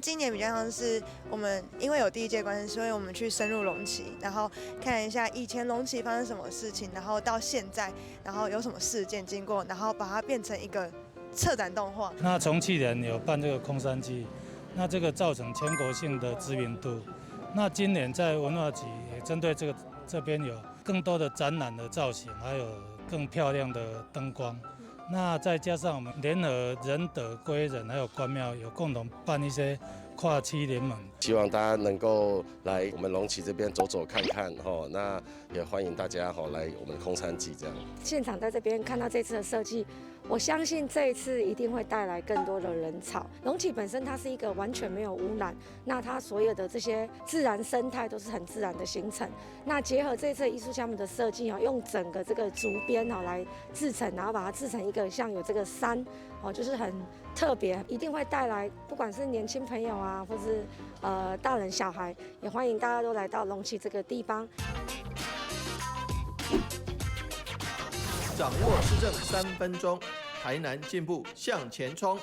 今年比較像是我們因為有第一屆關係，所以我們去深入龍崎，然後看一下以前龍崎發生什麼事情，然後到現在，然後有什麼事件經過，然後把它變成一個策展動畫。那從去年有辦這個空山祭，那這個造成全國性的知名度。那今年在文化局也針對這個這邊有更多的展覽的造型，還有更漂亮的燈光。那再加上我們聯合仁德歸仁還有關廟，有共同辦一些跨區聯盟，希望大家能夠來我們龍崎這邊走走看看，吼，那也歡迎大家吼來我們空山祭這樣。現場在這邊看到這次的設計，我相信這一次一定會帶來更多的人潮。龍崎本身它是一個完全沒有污染，那它所有的這些自然生態都是很自然的形成。那結合這次藝術家們的設計哦，用整個這個竹編哦來製成，然後把它製成一個像有這個山哦，就是很特別，一定會帶來不管是年輕朋友啊，或是大人小孩，也歡迎大家都來到龍崎這個地方。掌握市政3分鐘，台南進步向前衝。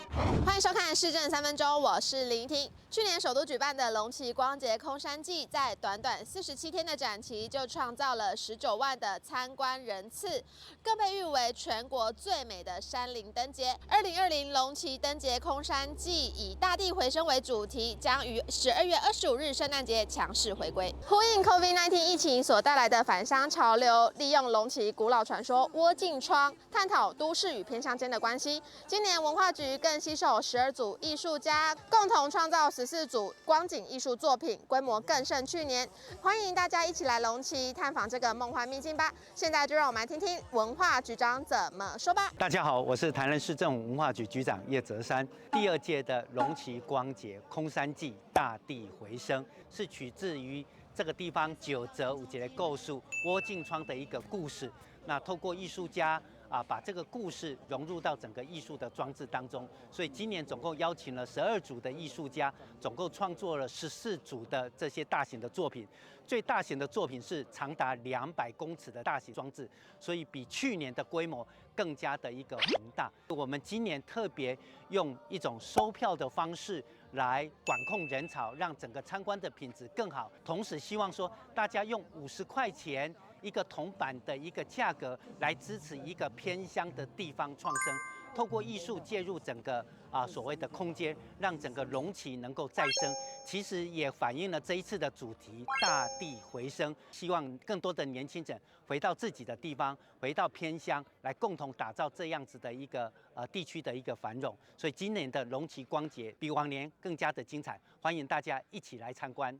歡迎收看市政三分鐘，我是林婷。去年首都舉辦的龍崎光節空山祭，在短短47天的展期就創造了19萬的參觀人次，更被譽為全國最美的山林燈節。2020龍崎燈節空山祭以大地回聲為主題，將於12月25日聖誕節強勢回歸，呼應 COVID-19 疫情所帶來的返鄉潮流，利用龍崎古老傳說窩進窗，探討都市與偏鄉間的關係。今年文化局更攜手12組藝術家，共同創造14組光景藝術作品，規模更勝去年。歡迎大家一起來龍崎探訪這個夢幻秘境吧！現在就讓我們來聽聽文化局長怎麼說吧。大家好，我是台南市政府文化局局長葉澤山。第二屆的龍崎光節空山祭大地回聲，是取自於這個地方九則五節的故事窩進窗的一個故事。那透過藝術家啊，把這個故事融入到整個藝術的裝置當中，所以今年總共邀請了12組的藝術家，總共創作了14組的這些大型的作品。最大型的作品是長達200公尺的大型裝置，所以比去年的規模更加的一個宏大。我們今年特別用一種收票的方式來管控人潮，讓整個參觀的品質更好。同時希望說大家用50塊錢一個銅板的一個價格來支持一個偏鄉的地方創生，透過藝術介入整個所謂的空間，讓整個龍崎能夠再生。其實也反映了這一次的主題——大地回聲，希望更多的年輕人回到自己的地方，回到偏鄉，來共同打造這樣子的一個地區的一個繁榮。所以今年的龍崎光節比往年更加的精彩，歡迎大家一起來參觀。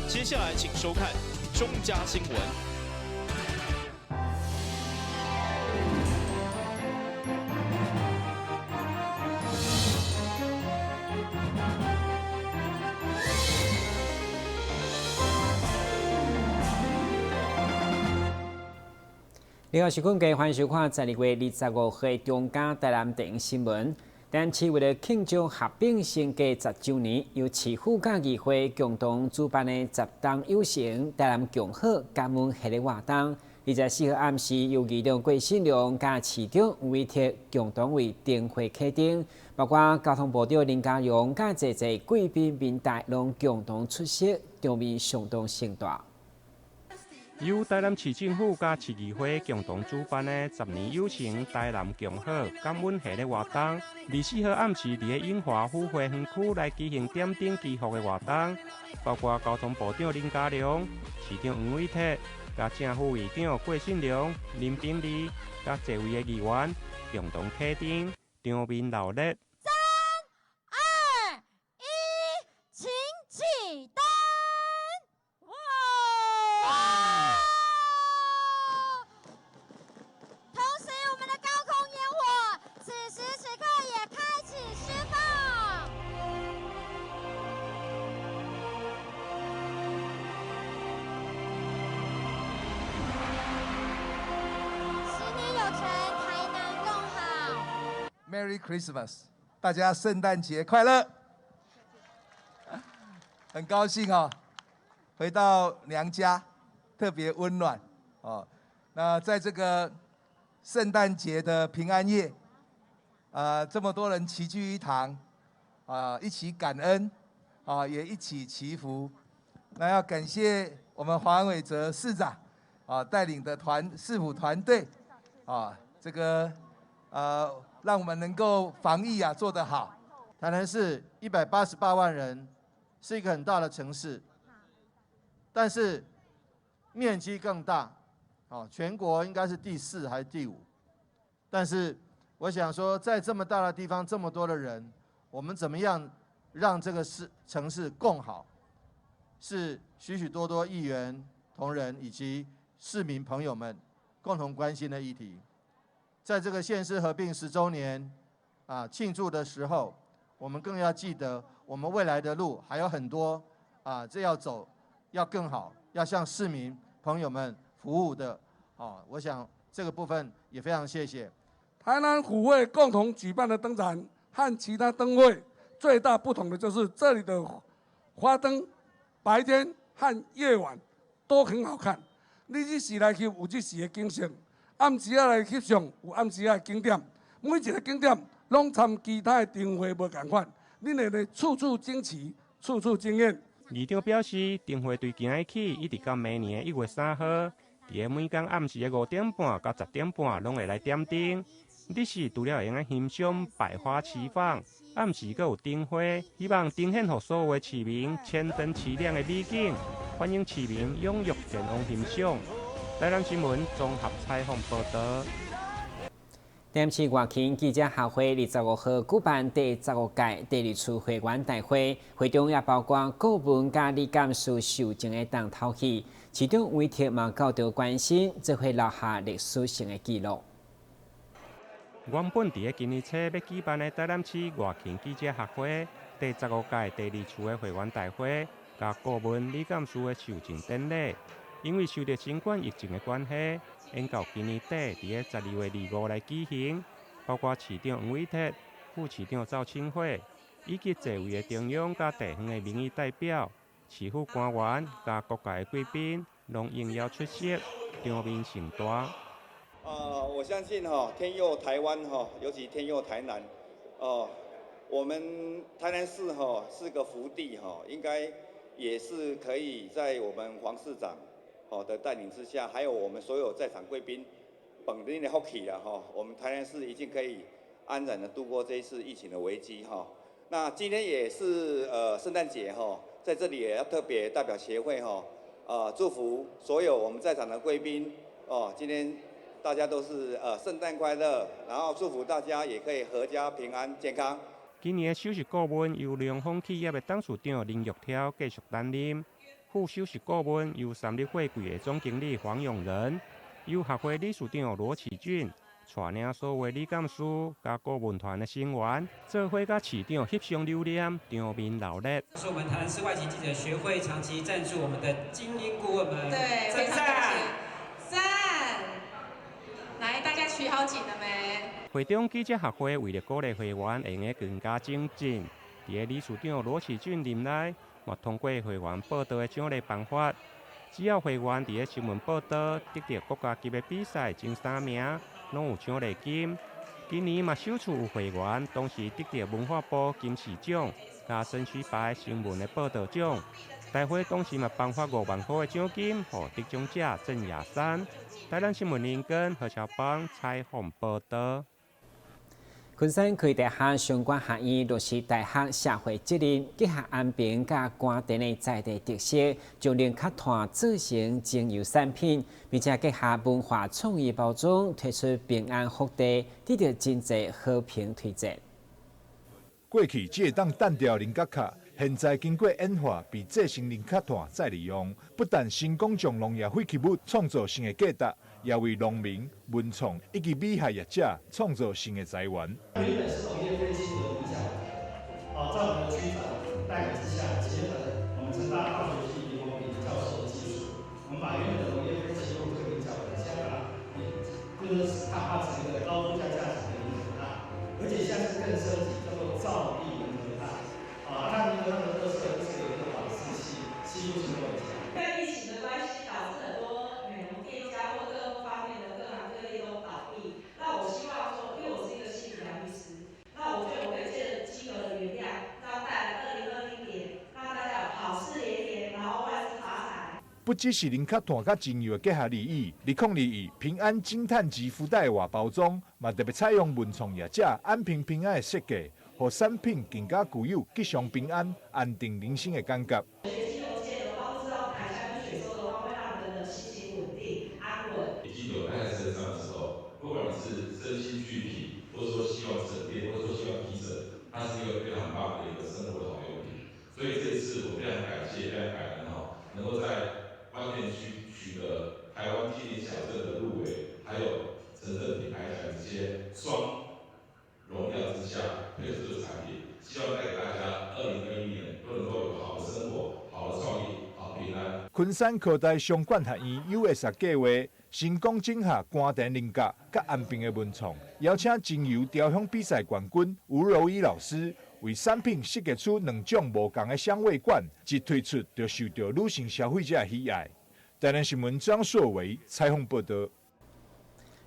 接下來，請收看中嘉新聞。你好，是坤記，歡迎收看12月25號中嘉台南電新聞。台南市為了慶祝合併升格10週年，由市府佮議會共同主辦的十冬有成台南共好感恩系列活動，24號暗時由議長郭信良佮市長黃偉哲共同為燈會啟燈，包括交通部長林佳龍佮濟濟貴賓民代攏共同出席，場面相當盛大。由台南市政府佮市議會共同主辦的十年友情台南共好感恩系列活動，24號暗時佇个永華府花園區來舉行點燈祈福的活動，包括交通部長林佳龍、市長黃偉哲、佮正副議長郭信良、林秉儷、佮濟位的議員共同啟燈，場面熱鬧。三、二、一，請啟燈。哇！同時，我們的高空煙火此時此刻也開啟釋放。10年有成，台南共好。 Merry Christmas，大家聖誕節快樂！很高興哦，回到娘家，特別溫暖哦。那在這個聖誕節的平安夜，這麼多人齊聚一堂，啊，一起感恩，啊，也一起祈福。那要感謝我們黃偉哲市長，啊，帶領的團市府團隊，啊，這個，讓我們能夠防疫啊做得好。台南市188萬人，是一個很大的城市，但是面積更大，哦，全國應該是第四還是第五？但是我想說，在這麼大的地方，這麼多的人，我們怎麼樣讓這個市城市更好？是許許多多議員同仁以及市民朋友們共同關心的議題。在這個縣市合併10週年啊慶祝的時候，我們更要記得，我們未來的路還有很多啊，這要走，要更好，要向市民朋友們服務的。啊，我想這個部分也非常謝謝。台南府會共同舉辦的燈展和其他燈會最大不同的就是這裡的花燈白天和夜晚都很好看。你這時來翕有這時的景色，暗時仔來翕相有暗時仔的景點，每一個景點攏參其他的燈會無仝款，恁會咧處處驚奇，處處驚豔。議長表示，燈會對今日起一直到明年的1月3號，佇咧每工暗時的5點半到10點半，攏會來點燈。日時除了會用欣賞百花齊放，暗時閣有燈會，希望呈現予所有的市民千燈齊亮的美景，歡迎市民踴躍前往欣賞。台南新聞綜合採訪報導。台南市外勤記者協會25號舉辦第15屆第二次會員大會，會中也包括顧問佮理監事受證的重頭戲，市長委託嘛高度關心，這會留下歷史性的記錄。原本佇咧今年初欲舉辦的台南市外勤記者協會第15屆第二次的會員大會，佮顧問理監事的受證典禮，因為受著新冠疫情的關係，延到今年底佇咧12月25來舉行。包括市長黃偉哲、副市長趙清慧，以及座位的中央佮地方的民意代表、市府官員佮各界的貴賓，攏應邀出席，場面盛大。我相信哈，天佑台灣哈，尤其天佑台南，哦，我們台南市哈是個福地哈，應該也是可以在我們黃市長哦的帶領之下，還有我們所有在場貴賓本人的福氣啦哈，我們台南市一定可以安然的度過這一次疫情的危機哈。那今天也是聖誕節哈，在這裡也要特別代表協會哈，祝福所有我們在場的貴賓哦，今天大家都是聖誕快樂，然後祝福大家也可以闔家平安健康。今年的首席顧問由龍豐企業的董事長林玉挑繼續擔任，副首席顧問由三立貨櫃的總經理黃永仁，由協會理事長羅啟俊帶領所有理監事佮顧問團的成員，做伙佮市長翕相留念，場面鬧熱。是我們台南市外籍記者學會長期贊助我們的精英顧問們，對，非常感謝。讚！來，大家取好景了沒？會中記者協會為了鼓勵會員會用更加精進，佇咧理事長羅啟俊任內，嘛通過會員報道的獎勵辦法，只要會員佇咧新聞報道得著國家級的比賽前三名，攏有獎勵金。今年嘛首次有會員同時得著文化部金視獎佮省區牌新聞的報道獎。大會同時嘛頒發5萬塊的獎金，予得獎者鄭雅山。台南新聞林根何小邦採訪報道。昆山科技大學相關學院落實大學社會責任，結合安平佮關田的在地特色，將零卡炭做成精油產品，並且結合文化創意包裝，推出平安福袋，得著真濟好評推薦。過去只會當單調零角卡，現在經過演化，被製成零卡炭再利用，不但成功將農業廢棄物創造新的價值，也為農民、文創以及美學業者創造新的財源。原本是農業廢棄物的五角，好，在我們的區長帶領之下，結合我們成大化學系李宏炳教授的技術，我們把原本的農業廢棄物這個菱角粉，現在把它就是碳化成一個高附加價值的銀河炭，而且現在是更升級，叫做造地銀河炭。啊，那銀河炭的特色就是有一個瓦斯吸吸附性都很強。因為疫情的關係，導致很多美容店家或各方面的各行各業都倒閉。那我希望說，因為我是一個心理療癒師，不只是零卡炭佮精油的結合利益，2021平安驚嘆級福袋外包裝嘛特別採用文創業者安平平安的設計，予產品更加具有吉祥平安、安定人心的感覺。你精油戴在身上的時候，不管你是身心俱疲，或者說希望沉澱，或者說希望提神，它是一個非常棒的一個生活的好用品。所以這一次我非常感謝，非常感恩哈，能夠在關鍵區取得台灣經典小鎮的入圍，還有城鎮品牌獎這些雙榮耀之下推出這個產品，希望帶給大家2021年都能夠有好的生活、好的創意、好平安。昆山科大商管學院 US 計劃成功整合甘甜菱角佮安平的文創，邀請精油調香比賽冠軍吳柔儀老師為產品設計出兩種無仝的香味罐，一推出就受到女性消費者的喜愛。台南新聞張碩維採訪報道。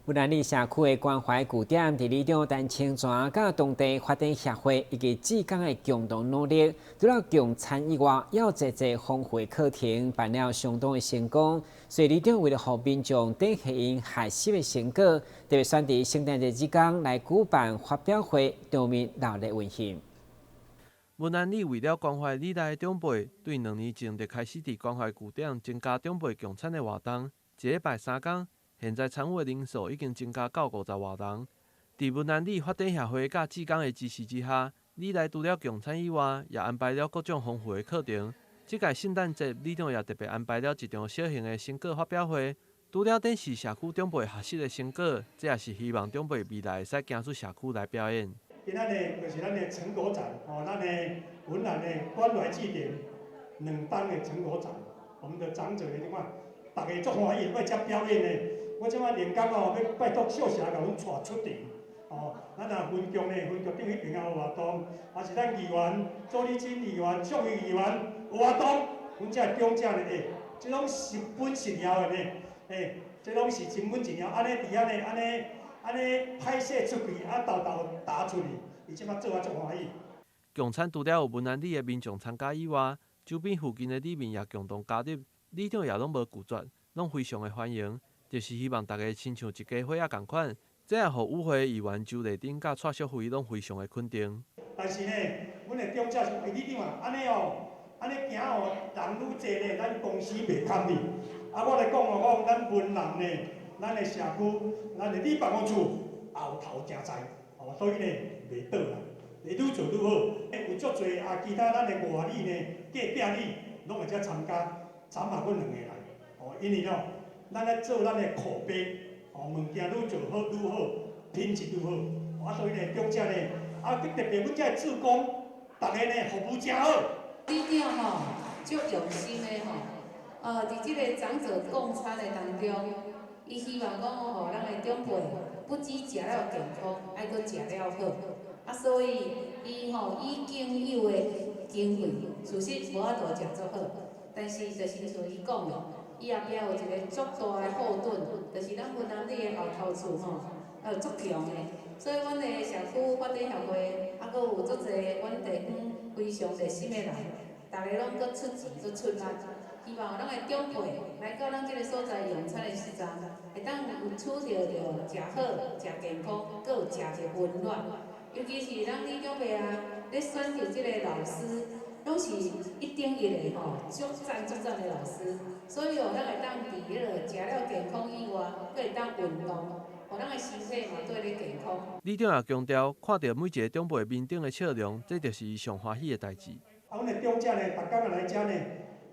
文南里社區的關懷據點，佇里長陳清泉佮當地發展協會以及志工的共同努力，除了共餐以外，也有濟濟豐富的課程，辦了相當的成功。所以里長為了予民眾展現𪜶學習的成果，特別選佇聖誕節這工來舉辦發表會，場面熱烈溫馨。文南里為了關懷里內的長輩，對2年前就開始佇關懷據點增加長輩共餐的活動，一禮拜3工。現在參與的人數已經增加到50外人。佇文南里發展協會佮志工的支持之下，里內除了共餐以外，也安排了各種豐富的課程。這屆聖誕節，里長也特別安排了一場小型的成果發表會，除了展示社區長輩學習的成果，這也是希望長輩未來會使行出社區來表演。今仔日就是咱的成果展，哦，咱的文南的關懷據點兩班的成果展，我們的長者你看，大家足歡喜，欲遮表演的。我這擺連工哦，欲拜託小霞共阮帶出場，哦，咱若分局呢，分局長彼邊也有活動，抑是咱議員周麗金議員、宋議員有活動，阮遮長者呢，這攏十分實效的呢，這攏是真穩真效，按呢佇遐呢，按呢按呢拍攝出去，啊沓沓打出去，伊這擺做啊足歡喜。共餐除了有文南里的民眾參加以外，周邊附近的里民也共同加入，里長也攏無拒絕，攏非常的歡迎。就是希望大家親像一家伙仔仝款，這也予與會議員周麗珍佮蔡淑慧攏非常的肯定。但是呢，阮的長者說，里長啊，按呢哦，按呢行哦，人愈濟呢，咱公司袂堪哩。啊，我來講哦，講咱文南呢，咱的社區，咱的里辦公處後頭誠濟，哦，所以呢，袂倒啦，會愈做愈好。有足濟啊，其他咱的外里呢，隔壁里攏會遮參加，參合阮兩个來，哦，因為哦。咱來做咱的口碑，哦，物件愈做好愈好，品質愈好，啊，所以呢，長者呢，啊，特別阮遮的志工，逐个呢服務誠好。里長吼，足用心的吼，佇這个長者共餐的當中，伊希望講予咱的長輩不只食了健康，愛閣食了好，啊，所以伊吼以僅有的經費，事實無法度食足好，但是就是像伊講的。伊後壁有一个足大的後盾，就是咱文南里的後頭厝吼，足強的，所以阮的社區發展協會，啊，閣有足濟阮地方非常熱心的人，逐个攏閣出錢閣出力，希望咱的長輩來到咱這个所在用餐的時陣，會當有取著著食好、食健康，閣有食著溫暖。尤其是咱里長輩啊，咧選擇這个老師，攏是一等一的吼，足讚足讚的老師。所以哦，咱會當佇彼个食了健康以外，閣會當運動，予咱的身體嘛綴咧健康。里長也強調，看著每一个長輩面頂的笑容，這就是伊上歡喜的代誌。啊，阮的長者呢，逐工來遮呢，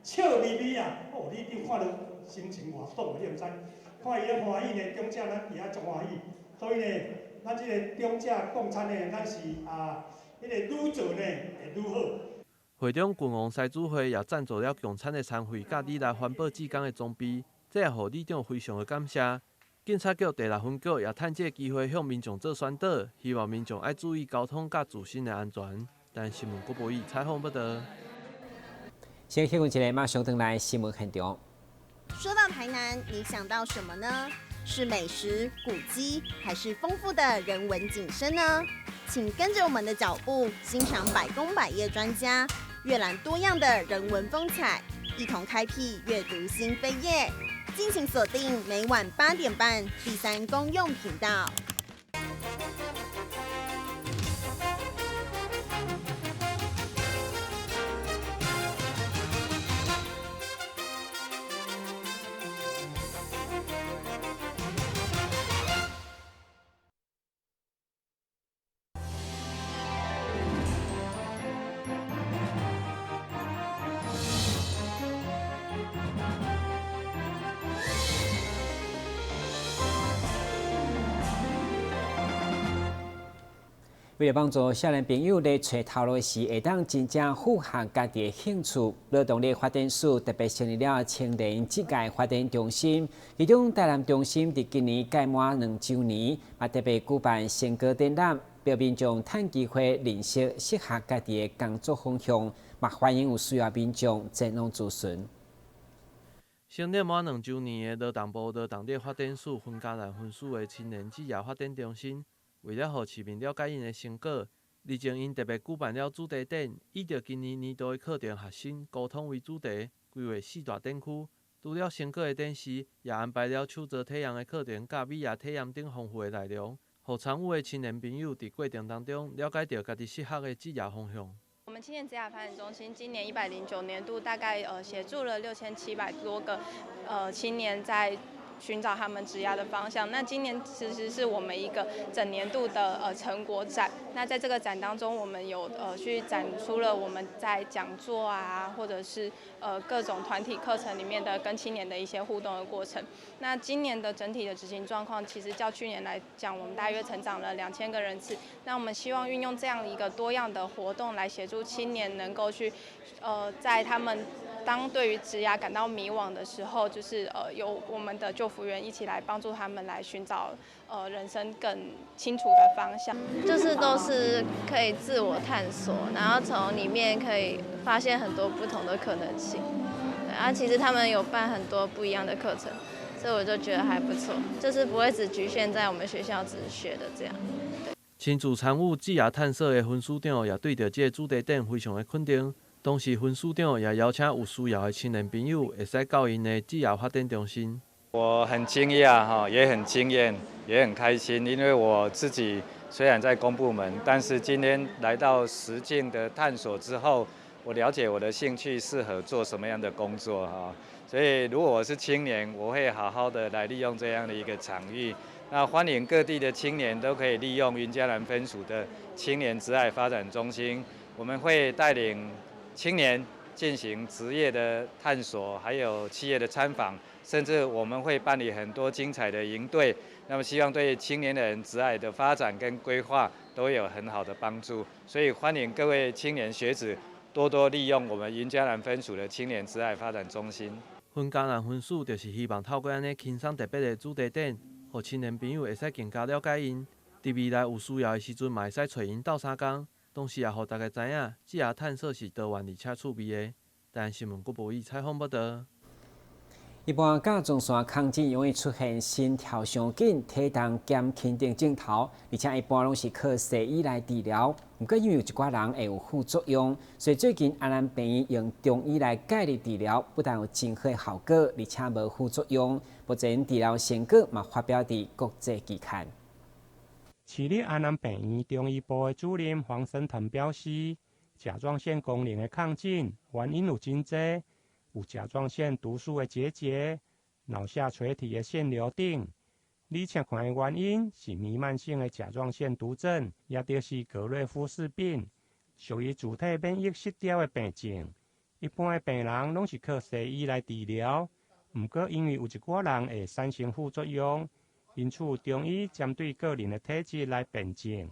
笑眯眯啊！哦，里長看著心情偌爽，你毋知？看伊咧歡喜呢，長者咱佇遐足歡喜。所以呢，咱這个長者共餐呢，咱是啊，彼个愈做呢會愈好。會中郡王獅子會也贊助了共餐的餐費，佮里內環保志工的裝備，這也予里長非常的感謝。警察局第六分局也趁這个機會向民眾做宣導，希望民眾愛注意交通佮自身的安全。但新聞郭博義採訪報導。先休困一下，馬上轉來新聞現場。說到台南，你想到什麼呢？是美食、古蹟，還是豐富的人文景深呢？請跟着我們的腳步，欣賞百工百業專家，閱覽多樣的人文風采。一同开辟阅读新扉页。敬请锁定每晚8点半第三公用频道。为了帮助少年朋友咧揣头路时，会当真正符合家己的兴趣，劳动力发展署特别成立了青年职涯发展中心。其中，台南中心伫今年届满2周年，嘛特别举办成果展览，予民众趁机会认识适合家己的工作方向，嘛欢迎有需要民众前往咨询。成立满2周年的劳动部劳动力发展署云嘉南分署的青年职涯发展中心，为了予市民了解𪜶的成果，日前𪜶特别举办了主题展，以著今年年度的课程学生沟通为主题，规划四大展区。除了成果的展示，也安排了手作体验的课程，佮美亚体验等丰富的内容，予参与的青年朋友伫过程当中了解著家己适合的职业方向。我们青年职涯发展中心今年109年度大概协助了6700多个青年在寻找他们职涯的方向。那今年其实是我们一个整年度的成果展。那在这个展当中，我们有去展出了我们在讲座啊，或者是各种团体课程里面的跟青年的一些互动的过程。那今年的整体的执行状况，其实较去年来讲，我们大约成长了2000个人次。那我们希望运用这样一个多样的活动来协助青年能够去在他们当对于职涯感到迷惘的时候，就是由我们的就服员一起来帮助他们来寻找人生更清楚的方向。就是都是可以自我探索，然后从里面可以发现很多不同的可能性。对啊，其实他们有办很多不一样的课程，所以我就觉得还不错，就是不会只局限在我们学校只学的这样。对。亲自参与职涯探索的分署长也对著这个主题展非常的肯定。同时，分署长也邀请有需要的青年朋友，会使到𪜶的职涯发展中心。我很惊讶哈，也很惊艳，也很开心，因为我自己虽然在公部门，但是今天来到实境的探索之后，我了解我的兴趣适合做什么样的工作哈。所以如果我是青年，我会好好的来利用这样的一个场域。那欢迎各地的青年都可以利用云嘉南分署的青年职涯发展中心，我们会带领青年进行职业的探索，还有企业的参访，甚至我们会办理很多精彩的营队。那么希望对青年人职涯的发展跟规划都有很好的帮助。所以欢迎各位青年学子多多利用我们云嘉南分署的青年职涯发展中心。云嘉南分署就是希望透过按呢轻松特别的主题展，予青年朋友会使更加了解𪜶，伫未来有需要的时阵，嘛会使揣𪜶斗相共。同时也予大家知影，职涯探索是多元而且趣味的。台南新闻郭博宇采访报道。一般甲状腺亢进容易出现心跳伤紧、体重减轻等症头，而且一般拢是靠西医来治疗。毋过因为有一寡人会有副作用，所以最近安南病院用中医来介入治疗，不但有真好的效果，而且无副作用。目前治疗成果嘛发表伫国际期刊。市立安南病院中医部的主任黄生腾表示，甲状腺功能的亢进原因有真济，有甲状腺毒素的结节、脑下垂体的腺瘤等。而且看的原因是弥漫性的甲状腺毒症，也就是格瑞夫氏病，属于自体免疫失调的病症。一般的病人拢是靠西医来治疗，毋过因为有一寡人会产生副作用。因此，中医针对个人的体质来辨证，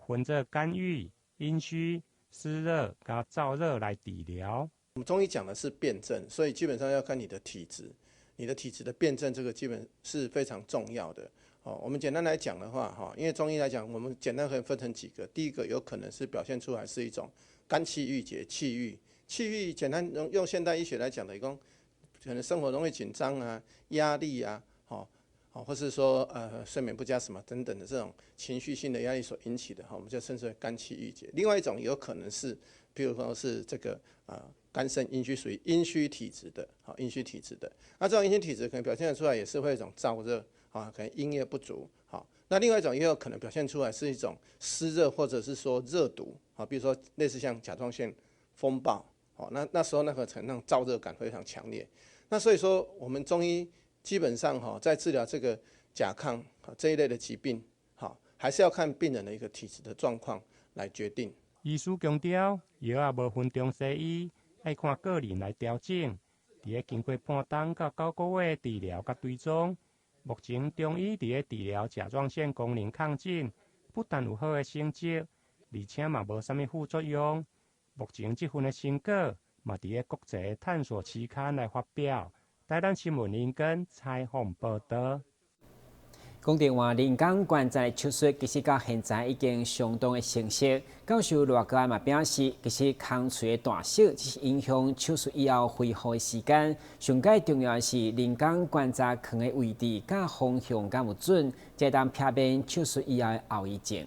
分做肝郁、阴虚、湿热佮燥热来治疗。我们中医讲的是辨证，所以基本上要看你的体质，你的体质的辨证这个基本是非常重要的。哦，我们简单来讲的话，哈，因为中医来讲，我们简单可以分成几个。第一个有可能是表现出来是一种肝气郁结、气郁，气郁简单用现代医学来讲的，讲可能生活容易紧张啊、压力啊，或是说睡眠不佳什么等等的这种情绪性的压力所引起的哈，我们就称之为肝气郁结。另外一种有可能是，比如说是这个肝肝肾阴虚，属于阴虚体质的，好，阴虚体质的。那这种阴虚体质可能表现出来也是会一种燥热，啊，可能阴液不足，好。那另外一种也有可能表现出来是一种湿热或者是说热毒，啊，比如说类似像甲状腺风暴，好，那时候那个可能那种燥热感非常强烈。那所以说我们中医基本上哈，在治疗这个甲亢这一类的疾病，好，还是要看病人的一个体质的状况来决定。医师强调，药仔无分中西医，爱看个人来调整。伫咧经过半冬到9个月治疗佮追踪，目前中医伫咧治疗甲状腺功能亢进，不但有好的成绩，而且嘛无啥物副作用。目前这份的成果嘛伫咧国际探索期刊来发表。台南新闻林根采访报道。讲电话人工关节手术，其实到现在已经相当的成熟。教授赖国安嘛表示，其实空喙的大小只是影响手术以后恢复的时间。上盖重要的是人工关节囥的位置佮方向敢有准，才当避免手术以后的后遗症。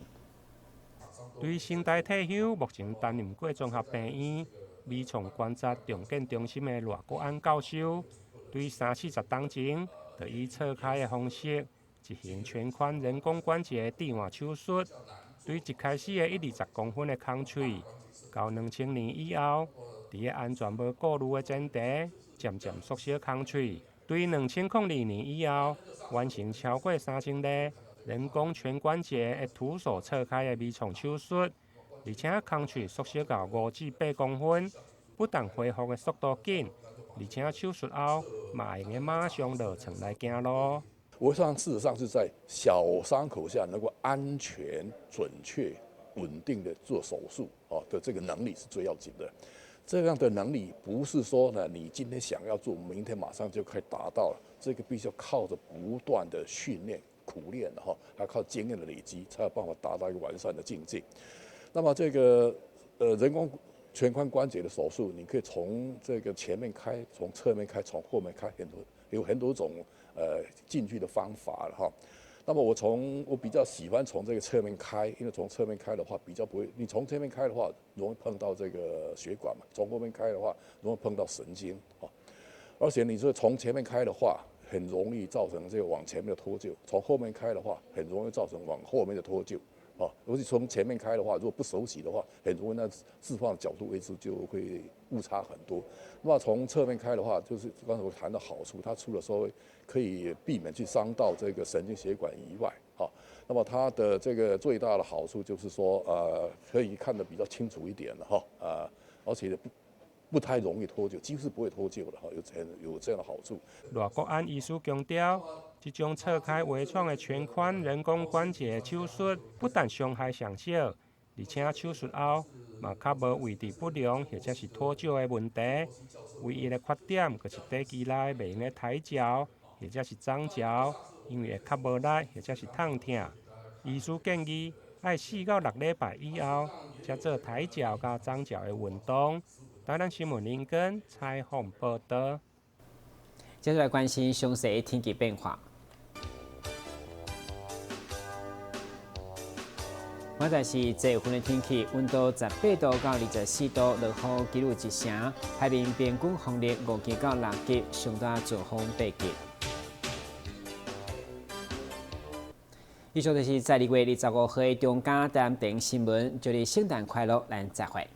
对成大退休，目前担任过综合病院微创关节重建中心的赖国安教授，对三四十冬前，就以错开的方式执行全髋人工关节置换手术，对一开始的120公分的空喙，到2000年以后，伫咧安全无顾虑的前提，渐渐缩小空喙。对2002年以后，完成超过3000例人工全关节的徒手错开的微创手术，而且空喙缩小到5至8公分，不但恢复的速度紧，而且手术后嘛会用得马上落床来行路。微创事实上是在小伤口下能够安全、准确、稳定的做手术哦的这个能力是最要紧的。这样的能力不是说呢，你今天想要做，明天马上就可以达到了。这个必须要靠着不断的训练、苦练哈，还靠经验的累积，才有办法达到一个完善的境界。那么这个人工全髋关节的手术，你可以从这个前面开，从侧面开，从后面开，有很多种进去的方法了哈。那么我比较喜欢从这个侧面开，因为从侧面开的话比较不会，你从侧面开的话容易碰到这个血管嘛，从后面开的话容易碰到神经啊。而且你说从前面开的话，很容易造成这个往前面的脱臼；从后面开的话，很容易造成往后面的脱臼。啊，尤其从前面开的话，如果不熟悉的话，很容易那置放角度位置就会误差很多。那么从侧面开的话，就是刚才我谈的好处，它除了说可以避免去伤到这个神经血管以外，啊，那么它的这个最大的好处就是说，可以看得比较清楚一点了哈，而且不太容易脱臼，几乎是不会脱臼的哈，有这样的好处。赖国安医师强调，这种错开微创的全髋人工关节手术，不但伤害上少，而且手术后嘛较无位置不良或者是脱臼的问题。唯一的缺点就是短期内袂用得抬脚或者是掌脚，因为会较无力或者是痛疼。医师建议爱4到6礼拜以后，才做抬脚佮掌脚的运动。台南新闻林根采访报道。接下来关心详细的天气变化。现在是这份的天气，温度18度到24度，落雨几率1成，海面平均风力5级到6级，上大阵风8级。以上就是在2月25号的中嘉台电新闻，祝你圣诞快乐，咱再会。